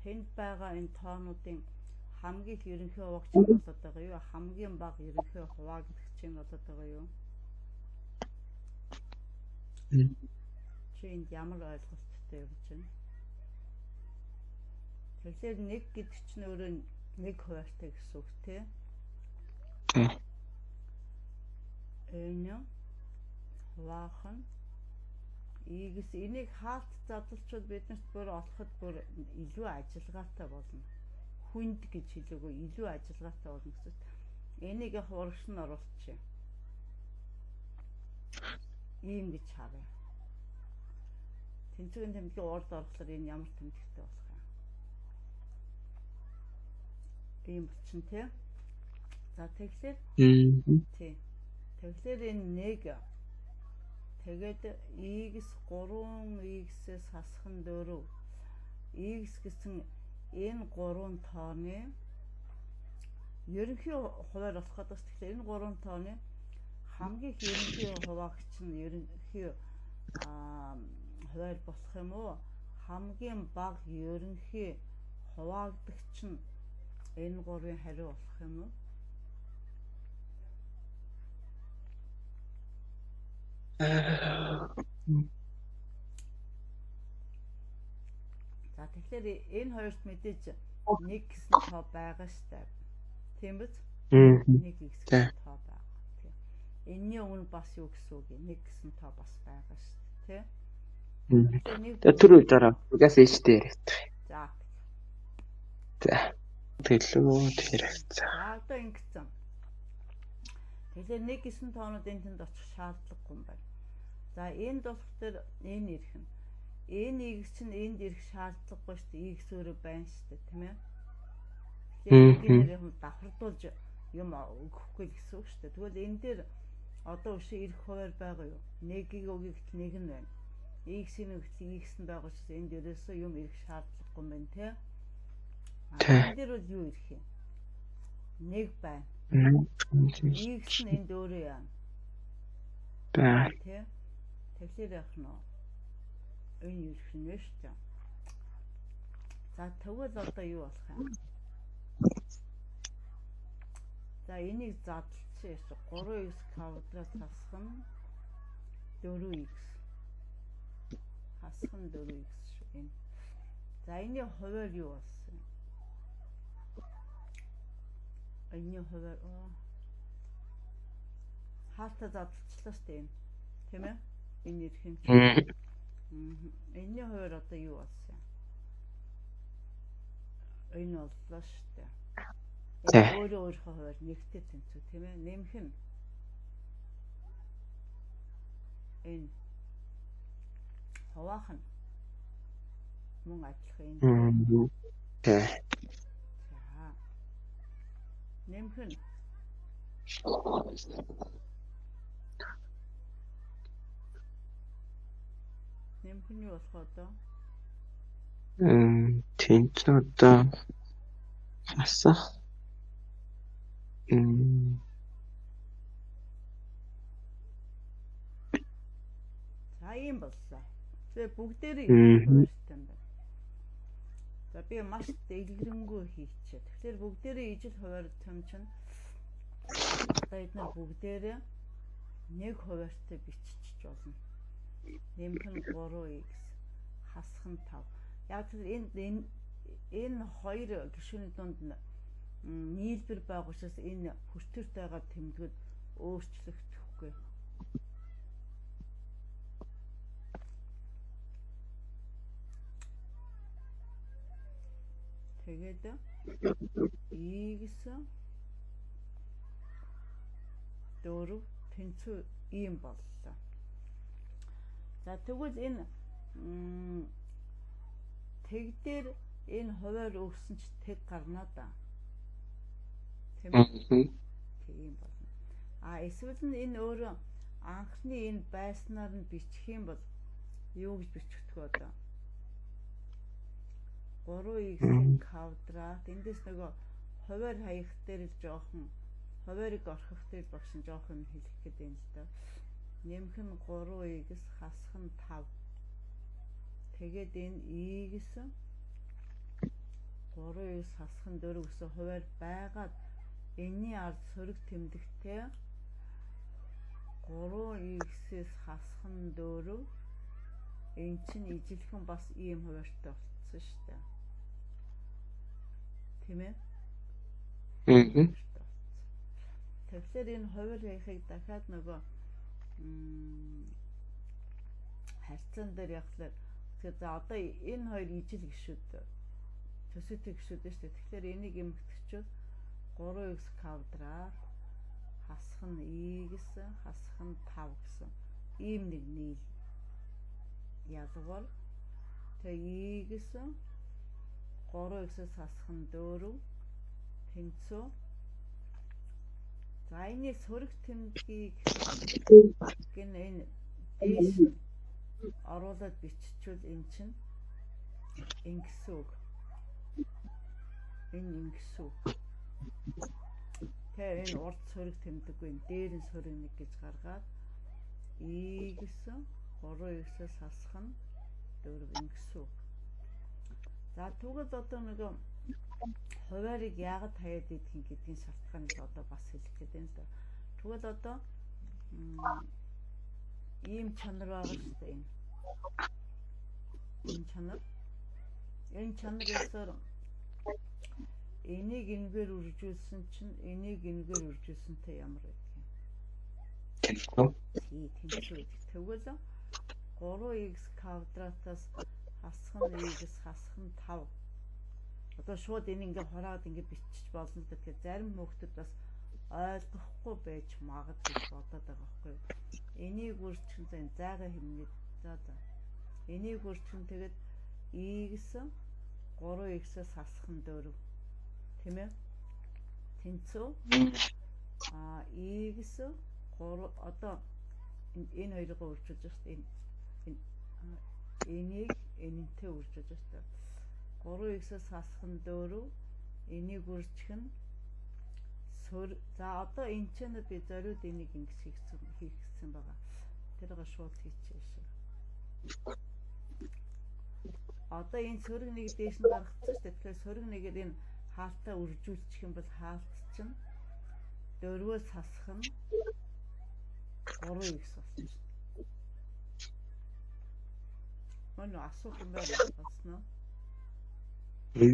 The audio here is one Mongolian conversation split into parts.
Тэнд байгаа энэ тоонуудын хамгийн их ерөнхий хуваагч нь болоод байгаа юу? Хамгийн бага ерөнхий хуваагдагч нь болоод байгаа юу? Чи энд ямар ойлголттой явж байна? Тэгэхээр 1 гэдэг чинь өөрөө 1 хуваартай гэсэн үг тий? Тий. Энэ хуваах нь x энийг хаалт задлчвал биднэрт бүр олоход бүр илүү ажиллагаатай болно. Хүнд гэж хэлээгөө илүү ажиллагаатай болно гэсэн. Энийг яг урагш нь оруулчих. Ийм гэж харъя. Тэнцвэрийн тэмдгийн урд орохлоор энэ ямар тэмдэгтэй болох юм? Ийм болчин тий. За тэгэхээр тий. Тэгэхээр энэ 1 тэгээд x 3x-ээс хасах нь 4. X гэсэн энэ 3 тооны ерөнхий хуваар болох гэдэг. Тэгэхээр энэ 3 тооны хамгийн их ерөнхий хуваагч нь ерөнхий хуваар болох юм уу? Хамгийн бага ерөнхий хуваагдагч нь энэ 3-ын хариу болох юм уу? За тэгэхээр энэ хоёрт мэдээж 1 гэсэн тоо байгаа штэ. Тийм биз? 1 гэсэн тоо байгаа. Тийм. Энэний өмнө бас юу гэсэн үг юм? 1 гэсэн тоо бас байгаа штэ, тий? За түр үе дараа угаас ээжтэй яриадах. За. За. Тэглүү яриагцаа. За одоо ингэсэн. Тэгэхээр 1 гэсэн тоонууд энэ тэнд очих шаардлагагүй юм байна. За энд болох дээр энэ ирэх нь. Энэ x чинь энд ирэх шаардлагагүй шүү дээ. X өөрөө байна шүү дээ, тийм ээ. Тэгэхээр юм давхардуулж юм өгөхгүй гэсэн үг шүү дээ. Тэгвэл энэ дээр одоо өшөө ирэх хуваар байгаа юу? 1-ийг өгөх 1 нь байна. X-ийг өгөх X нь байгаа учраас энд ерөөсөө юм ирэх шаардлагагүй юм байна, тий? Энэ дээр бол юу ирэх юм? 1 байна. X нь энд өөрөө яана? Байна. Тий? Тэгэхээр яах нь вэ? Энэ ирэх нь шүү дээ. За тэгвэл одоо юу болох юм? За энийг задлчих. 3x квадрат хасах нь 4x. Хасах нь 4x шүү энэ. За энэний хуваар юу болсон? Энэний хуваар хаалтаа задлчлаа шүү дээ энэ. Тийм ээ? Энэ ирэх юм чинь. Энэний хуваар одоо юу болсон? Энэ боллоо шүү дээ. Энэ өөрөө өөрийнхөө хуваар нэгтэй тэнцүү, тийм ээ? Нэмэх нь энэ хуваах нь мөн адилхан энэ. Тий. За. Нэмэх нь нэмэх нь юу болох одоо? Тэнцүү одоо хасах. За ийм боллоо. Тэгээ бүгдээрээ хуваарьтай юм байна. За би маш дэлгэрэнгүй хийчихье. Тэгэхээр бүгдээрээ ижил хуваар том чинь одоо эдгээр бүгдээрээ нэг хуваарьтай биччих болно. Нэмэх нь 3x хасах нь 5. Яг тэр энэ хоёр гишүүний дунд нийлбэр байгаа учраас энэ хүртэрт байгаа тэмдгүүд өөрчлөгдөхгүй. Тэгээд x 4 тэнцүү ийм боллоо. За тэгвэл энэ тэг дээр энэ хуваар өгсөн ч тэг гарна да. Тийм ээ? Тийм болно. А эсвэл нь энэ өөрөө анхны энэ байснаар нь бичих юм бол юу гэж бичих вэ одоо? 3x-ийн квадрат эндээс нөгөө хуваар хаях дээр л жоохон хуваарийг орхих дээр багш нь жоохон юм хэлэх гээд байна л да. Нэмэх нь 3x хасах нь 5. Тэгээд энэ x 3x хасах нь 4 гэсэн хуваар байгаад энэний ард сөрөг тэмдэгтэй 3x-ээс хасах нь 4, эн чинь ижилхэн бас ийм хуваартай болцсон шүү дээ. Тийм ээ? Тэгэхээр энэ хуваар хаяхыг дахиад нөгөө харьцаан дээр явахлаар тэгэхээр за одоо энэ хоёр ижил гişүүд төсөөтэй гişүүд шүү дээ. Тэгэхээр энийг эмгэгчүүл 3x квадрат хасах нь x хасах нь 5 гэсэн ийм нэг нийл ялгавар. Тэгээ x 3x-ээс хасах нь 4 тэнцүү. За энэ сөрөг тэмдгийг гин энэ дээш оруулаад биччихвэл эн чинь ингэсэн үг. Энэ ингэсэн үг. Тэгээ энэ урд сөрөг тэмдэггүй дээр нь сөрөг нэг гэж гаргаад x 3x-ээс хасах нь 4 ингэсэн үг. За тэгвэл одоо нөгөө хуваарийг яагаад хаяад идэх гэдгийн шалтгааныг одоо бас хэлэх гээд байна л да. Тэгвэл одоо ийм чанар байгаа шүү дээ энэ. Энэ чанар. Энэ чанараас энийг энэгээр үржүүлсэн чинь энийг энэгээр үржүүлсэнтэй ямар байдаг юм? Тэнцүү. Тий, тэнцүү. Тэгвэл 3x квадратаас хасах нь x хасах нь 5. Одоо шууд энэ ингээ хураад ингээ бичиж болно л да. Тэгэхээр зарим хүүхдүүд бас ойлгохгүй байж магад гэж бодоод байгаа байхгүй юу? Энийг үржих за энэ зайгаа хэмнээд за за. Энийг үржих тэгээд x 3x-ээс хасах нь 4. Тийм ээ? Тэнцүү. А x 3 одоо энэ хоёрыг үржүүлж байгаа шүү дээ. Энэ энийг энэнтэй үржүүлж байгаа шүү дээ. 3x-ээс хасах нь 4, энийг үржих нь за одоо энэ ч би зориуд энийг ингэж хийх гэсэн байгаа. Тэрийг шууд хийчихье. Одоо энэ сөрөг нэг дээш нь гаргацсан шүү дээ. Тэгэхээр сөрөг нэгээр энэ хаалтаа үржүүлчих юм бол хаалт чинь 4-өөс хасах нь 3x болчихно. Мөн асуух юм байна болсон уу?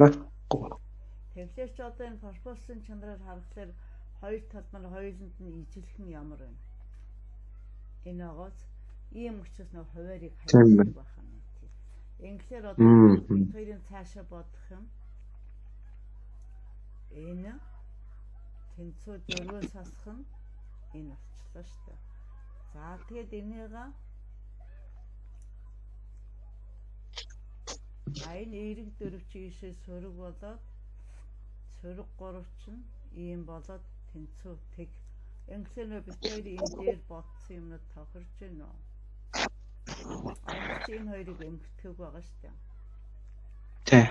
Байхгүй. Тэгэхээр чи одоо энэ пропорцийн чанараар харахаар хоёр тал маань хоёуланд нь ижилхэн ямар байна? Энэ байгаас ийм учраас нэг хуваарийг хайдаг байх юм. Инглиэр одоо хоёрын цаашаа бодох юм. Энэ тэнцүү 4-өөс хасах нь энэ болчлоо шүү дээ. За тэгээд энийгээ энэ эерэг 4 чигшээ сөрөг болоод сөрөг 3 чинь ийм болоод тэнцүү тэг. Инглиэр бид хоёр энэ дээр бодсон юмнууд тохирч байна уу? Одоо энэ хоёрыг эмгтгээг байгаа шүү дээ. Тий.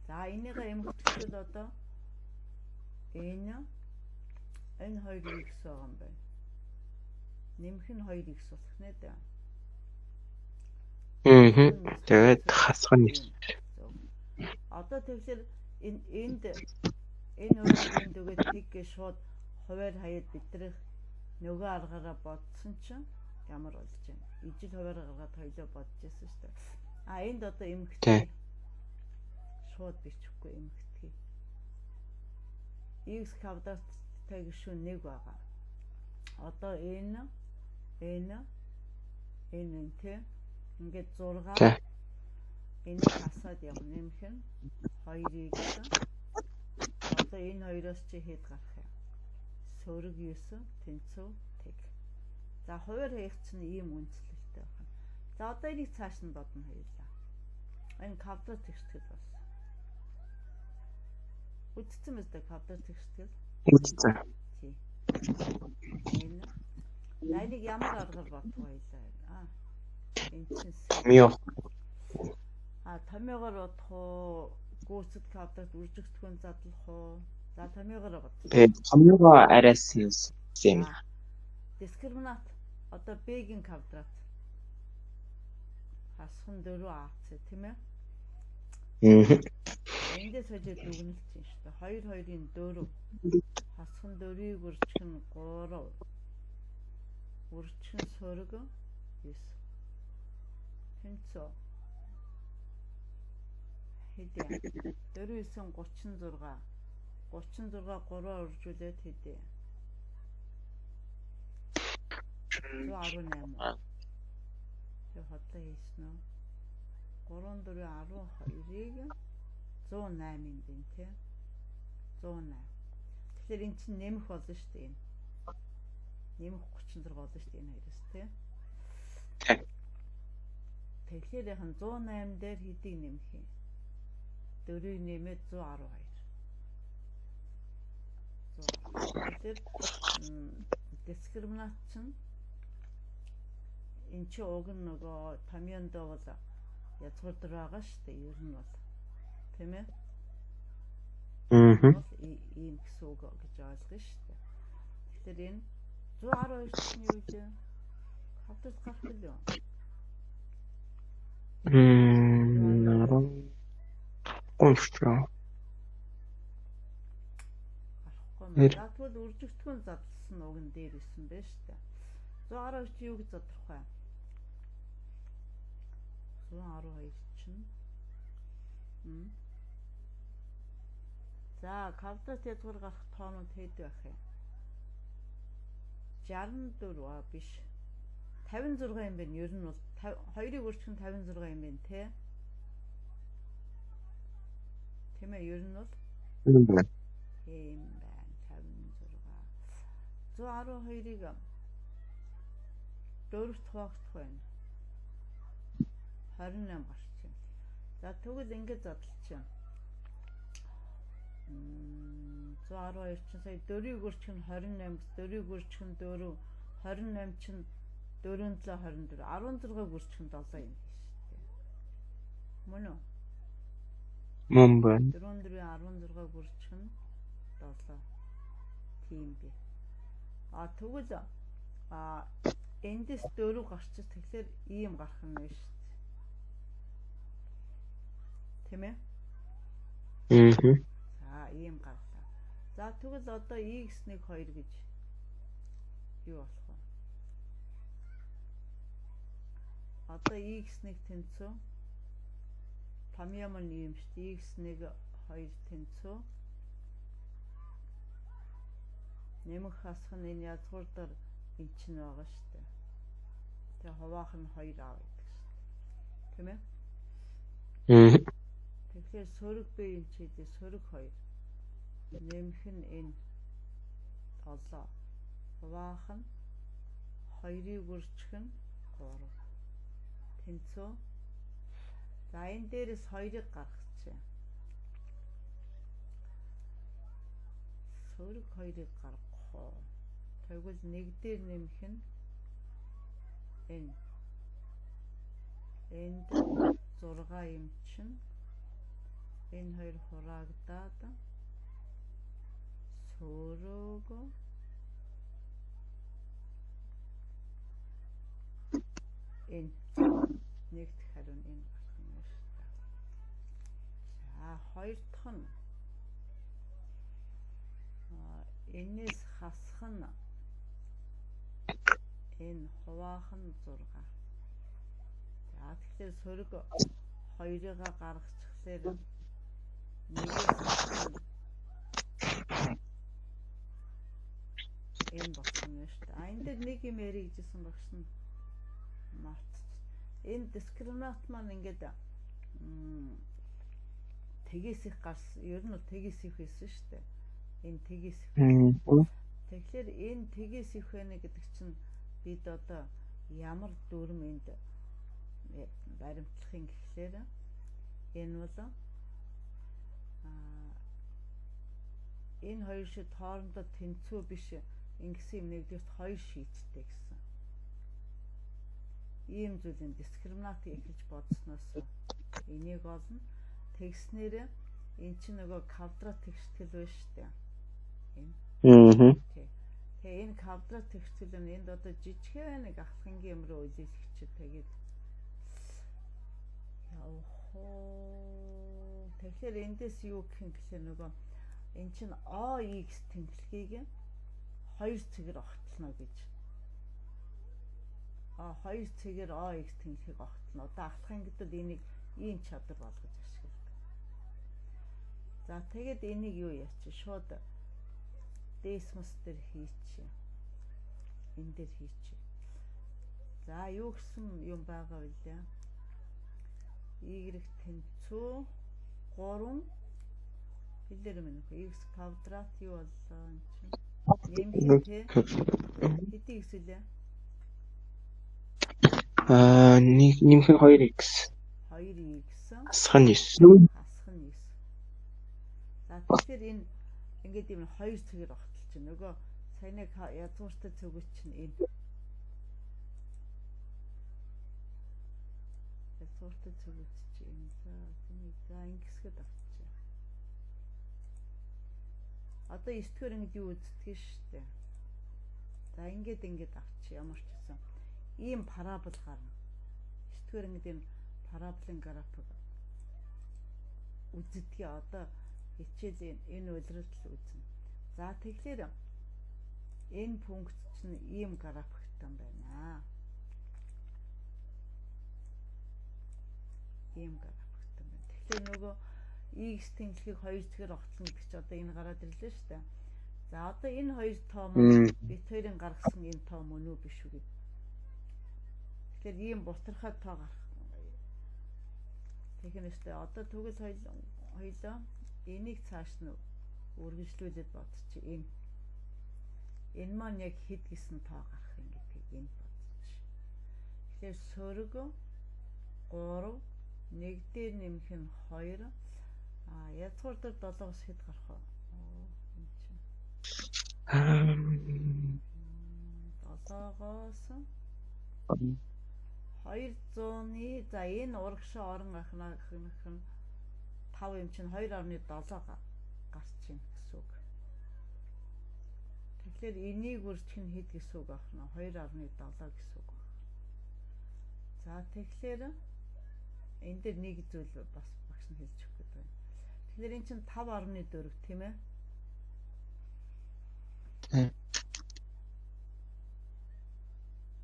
За энийгээ эмгтгэвэл одоо энэ 2x байгаа юм байна. Нэмэх нь 2x болох нэ дээ. Тэгээд хасах нь Одоо тэгэхээр энэ энд энэ өөрөөр өгөөд тэг гэж шууд хуваар хаяад бидрэх нөгөө аргаараа бодсон чинь ямар болж байна? Ижил хуваар гаргаад хоёлоо бодож байсан шүү дээ. А энд одоо эмгтэй шууд бичихгүй эмгтэй. X квадраттай гишүүн 1 байгаа. Одоо энэ энэ энэ тэ ингээд 6 энийг хасаад явна. Нэмэх нь 2x. Одоо энэ хоёроос чи хэд гарах юм? Сөрөг 9 тэнцүү тэг. За хуваар хаях чинь ийм үндэслэлтэй байна. За одоо энийг цааш нь бодно хоёулаа. Энэ квадрат тэгштгэл болсон. Үдцсэн мэт квадрат тэгштгэл? Үдцсэн. Тий. Энэ. За энийг ямар аргаар бодох хоёулаа? Аа. Энэ чинь томьёо. А томьёогоор бодох уу? Гүйцэд квадрат үржигдэхүүн задлах уу? За томьёогоор бодох. Тэгээ томьёогоо арайс юм. Дискриминант одоо b-ийн квадрат хасах нь 4ac тийм ээ? Эндээс хожоод дүгнэлт чинь шүү дээ. 2 2-ын 4. Хасах нь 4-ийг үржих нь 3. Үржих нь сөрөг 9. Тэнцүү. Хэдий? 4 9 36. 36 3-аар үржүүлээд хэдий? 118. Би хотлоо хийсэн үү? 3 4 12-ыг 108 юм байна тий. 108. Тэгэхээр эн чинь нэмэх болно шүү дээ энэ. Нэмэх 36 болно шүү дээ энэ хоёроос тий. Тэгэхээр яг нь 108 дээр хэдийг нэмэх юм? 4-ийг нэмээд 112. Тэгэхээр дискриминант чинь эн чинь уг нь нөгөө томьёондоо бол язгуур дөр байгаа шүү дээ. Ер нь бол тийм ээ. Аа. Ийм гэсэн үг гэж ойлгоно шүү дээ. Тэгэхээр энэ 112 чинь юу вэ? Хавтал гарах билүү? Гомшоо. Гарахгүй юм. За тэгвэл үржигдэхүүн задлсан уг нь дээр исэн байна шүү дээ. 112 чинь юу гэж задрах вэ? 112 чинь. За, квадрат язгуур гарах тоонууд хэд байх юм? 64 аа биш. 56 юм байна. Ер нь бол 2-ыг үржих нь 56 юм байна те. Тийм ээ, ер нь бол тийм байна. 56. 112-ыг 4-т хуваагдах байна. 28 гарч байна. За тэгвэл ингэж задлчих. 112 чинь сая 4-ыг үржих нь 28, 4-ыг үржих нь 4, 28 чинь 4 7 24, 16-ыг үржих нь 7 юм биш үү? Мөн үү? Мөн байна. 4 4 16-ыг үржих нь 7. Тийм би. А тэгвэл эндээс 4 гарчих. Тэгэхээр ийм гарах нь байна шүү дээ. Тийм ээ? Аа. За ийм гарлаа. За тэгвэл одоо x1 2 гэж юу болох вэ? Одоо x1 тэнцүү томьёо маань юм шүү дээ. x1 2 тэнцүү нэмэх хасах нь энэ язгуур дээр энэ чинь байгаа шүү дээ. Тэгээ хуваах нь 2 аав гэдэг шүү дээ. Тийм ээ? Аа. Тэгэхээр сөрөг B энэ чи сөрөг 2 нэмэх нь энэ 7 хуваах нь 2-ыг үржих нь 3 тэнцүү. За энэ дээрээс 2-ыг гаргачих. Сөрөг 2-ыг гаргах уу? Тэгвэл 1 дээр нэмэх нь энэ. Энд 6 юм чинь энэ хоёр хураагдаад сөрөг энэ нэгт хариу нь энэ гарах юм шүү дээ. За хоёр дахь нь энэс хасах нь энэ хуваах нь 6. За тэгэхээр сөрөг 2-ыг гаргачихлаар нэгээс энэ болсон юм шүү дээ. А энэ дээр нэг юм ярих гэжсэн багш нь мартчих. Энэ дискриминант маань ингээд тгээс их гарсан. Ер нь тгээс их байсан шүү дээ. Энэ тгээс их. Тэгэхээр энэ тгээс их байна гэдэг чинь бид одоо ямар дүрм энд баримтлах юм гэхлээр энэ бол энэ хоёр шид хоорондоо тэнцүү биш ингэсэн юм нэгдүгээрт хоёр шийдтэй гэсэн. Ийм зүйлийн дискриминант эхэлж бодсноос энийг олно. Тэгснээр эн чинь нөгөө квадрат тэгштгэл байна шүү дээ. Энэ. Аа. Тэгээ энэ квадрат тэгштгэл нь энд одоо жижигхэн нэг ахлахангийн юм руу үлээлгч тэгээд явах уу? Тэгэхээр эндээс юу гэх юм гэхээр нөгөө эн чинь OX тэнхлэгийг хоёр цэгээр огтлоно гэж. А хоёр цэгээр OX тэнхлэгийг огтлоно. Одоо ахлах ангид энийг ийм чадвар болгож ашигладаг. За тэгээд энийг юу яач шууд Desmos дээр хийчихье. Энэ дээр хийчихье. За юу гэсэн юм байгаа вэ? Y тэнцүү 3 хэлээр мэн x квадрат юу боллоо энэ чинь нэмэх тий хэдий x үлээ? Аа нэг нэмэх нь 2x. 2x хасах нь 9. Хасах нь 9. За тэгэхээр энэ ингээд юм хоёр цэгээр огтлж чинь нөгөө саяны язгууртай цөгөж чинь энэ язгууртай цөгөж чинь за тэнийг за ингэсгэд авчаа. Одоо 9 дугаар ангид юу үздэг шүү дээ. За ингээд ингээд авчи ямар ч гэсэн ийм парабол гарна. 9 дугаар ангид энэ параболын график үздэг. Одоо хичээл энэ улиралд л үзнэ. За тэгэхээр энэ пункт чинь ийм графиктай байна. Ийм графиктай байна. Тэгэхээр нөгөө x тэнхлэгийг хоёр цэгээр огтлон гэдэг чи одоо энэ гараад ирлээ шүү дээ. За одоо энэ хоёр тоо маань бит хоёрын гаргасан энэ тоо мөн үү биш үү гэдэг. Тэгэхээр ийм бутархай тоо гарах. Тэгэхээр нэстэ одоо тэгвэл хоёлоо энийг цааш нь үргэлжлүүлээд бодчих. Энэ энэ маань яг хэд гэсэн тоо гарах юм гэдгийг энд бодчих. Тэгэхээр сөрөг 3 1 дээр нэмэх нь 2. А язгуур дээр 7-оос хэд гарах вэ? Энэ чинь 7-оос 200-ны за энэ урагшаа орон ахнах нь 5 юм чинь 2.7 гарч ийн гэсэн үг. Тэгэхээр энийг үржих нь хэд гэсэн үг аах нь 2.7 гэсэн үг байна. За тэгэхээр энэ дээр нэг зүйл бас багш нь хэлж өгөх гээд байна. Тэгэхээр эн чинь 5.4 тийм ээ? Тийм.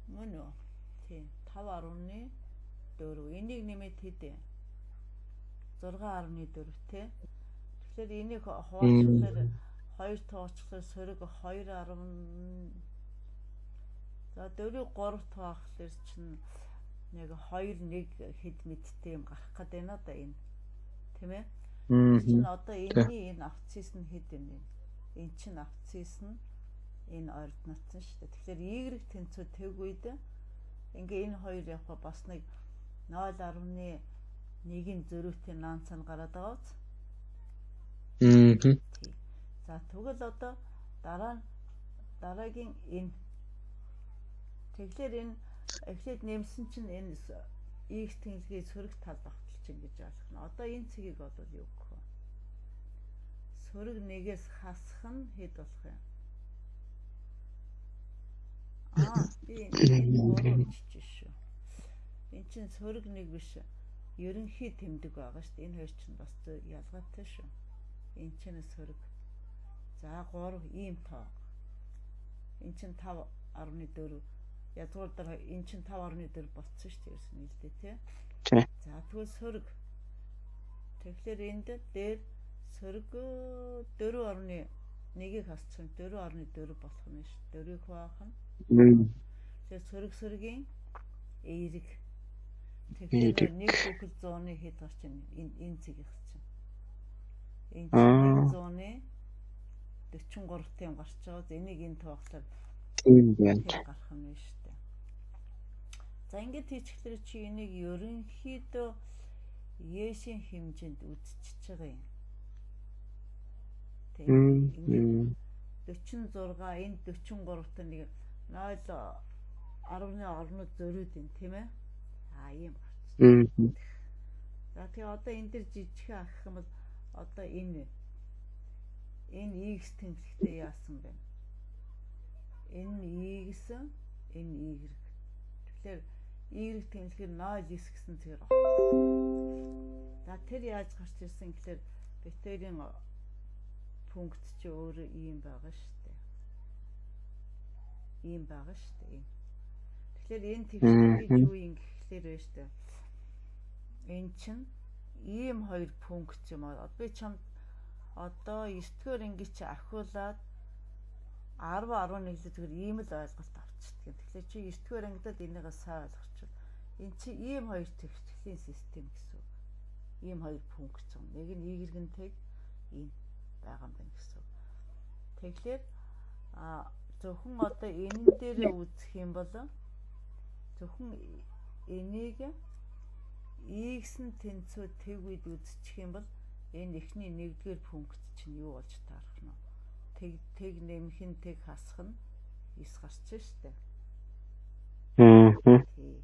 Мөн үү? Тийм. 5.4. Энийг нэмээд хэд вэ? 6.4 тий. Тэгэхээр энийг хуваалцахлаар 2 тооцохлоор сөрөг 2. За 4-ийг 3 тоохлоор чинь нэг 2 1 хэд мэдтэй юм гарах гээд байна да энэ. Тийм ээ? Чинь одоо энэний энэ абсцисс нь хэд юм бэ? Энэ чинь абсцисс нь энэ ординат нь шүү дээ. Тэгэхээр y тэнцүү тэг үед ингээ энэ хоёр явах бас нэг 0.1-ийн зөрүүтэй наан цан гараад байгаа биз? За тэгвэл одоо дараа нь дараагийн энэ тэгэхээр энэ эхлээд нэмсэн чинь энэ x тэнхлэгийг сөрөг талд огтлж ин гэж ойлгох нь. Одоо энэ цэгийг бол юу гэх вэ? Сөрөг нэгээс хасах нь хэд болох юм? Аа би энэ буруу бичиж шүү. Энэ чинь сөрөг нэг биш. Ерөнхий тэмдэг байгаа шүү дээ. Энэ хоёр чинь бас ялгаатай шүү. Энэ чинь сөрөг. За 3 ийм тоо. Энэ чинь 5.4 язгуур дээр энэ чинь 5.4 болцсон шүү дээ. Ерөөс нь илдээ тий. За тэгвэл сөрөг. Тэгэхээр энд дээр сөрөг 4.1-ийг хасчих 4.4 болох нь шүү. 4-ийг хуваах нь. Тэгэхээр сөрөг сөрөгийн эерэг. Тэгэхээр нэг бүхэл 100-ны хэд гарч ийн энэ энэ цэгийг чинь. Энэ чинь 100-ны 43 тийм гарч байгаа. Энийг энэ тоохлоор тийм байна. Гарах нь шүү дээ. За ингээд хийчихлээр чи энийг ерөнхийдөө Есүсийн хэмжээнд үзчихэж байгаа юм. Тийм. Ингээд 46 энэ 43-т нэг 0.10 орнод зөрүүд юм тийм ээ. Аа ийм гарч. За тэгээ одоо энэ дэр жижигхэн ахих юм бол одоо энэ x тэнхлэгтэй яасан бэ? Энэ x, энэ y. Тэгэхээр y тэнхлэгээр 0.9 гэсэн цэгээр огтлсон. За тэр Тэр яаж гарч ирсэн гэхээр битэрийн пункт чи өөрөө ийм байгаа шүү дээ. Ийм байгаа шүү дээ. Тэгэхээр энэ тэгшгийг юу юм гэхлээр байна шүү дээ. Энэ чинь ийм хоёр пункт юм аа. Би чамд одоо 9-р анги чи ахиулаад 10 11 л зүгээр ийм л ойлголт авчдаг. Тэгэхээр чи 9-р ангидад энийгээ сайн ойлгочих. Энэ чи ийм хоёр тэгшлийн систем гэсэн үг. Ийм хоёр пункт юм. Нэг нь y тэг энэ байгаа юм байна гэсэн үг. Тэгэхээр зөвхөн одоо энэн дээр үзэх юм бол зөвхөн энийг x нь тэнцүү тэг үед үзчих юм бол энэ эхний нэгдүгээр пункт чинь юу болж таарах нь вэ? Тэг тэг нэмэх нь тэг хасах нь 9 гарч штэ. Тий.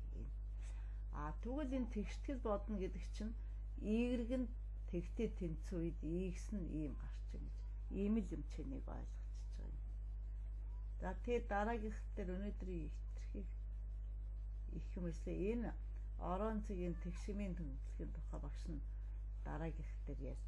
А тэгвэл энэ тэгштгэл бодно гэдэг чинь y нь тэгтээ тэнцүү үед x нь ийм гарч ийн гэж. Ийм л юм чи нэг ойлгочихж байгаа юм. За тэгээ дараагийнх дээр өнөөдрийн хэтэрхий их юм эсэ энэ орон цэгийн тэгшмийн төнөглөхийн тухай багш нь дараагийнх дээр ярьж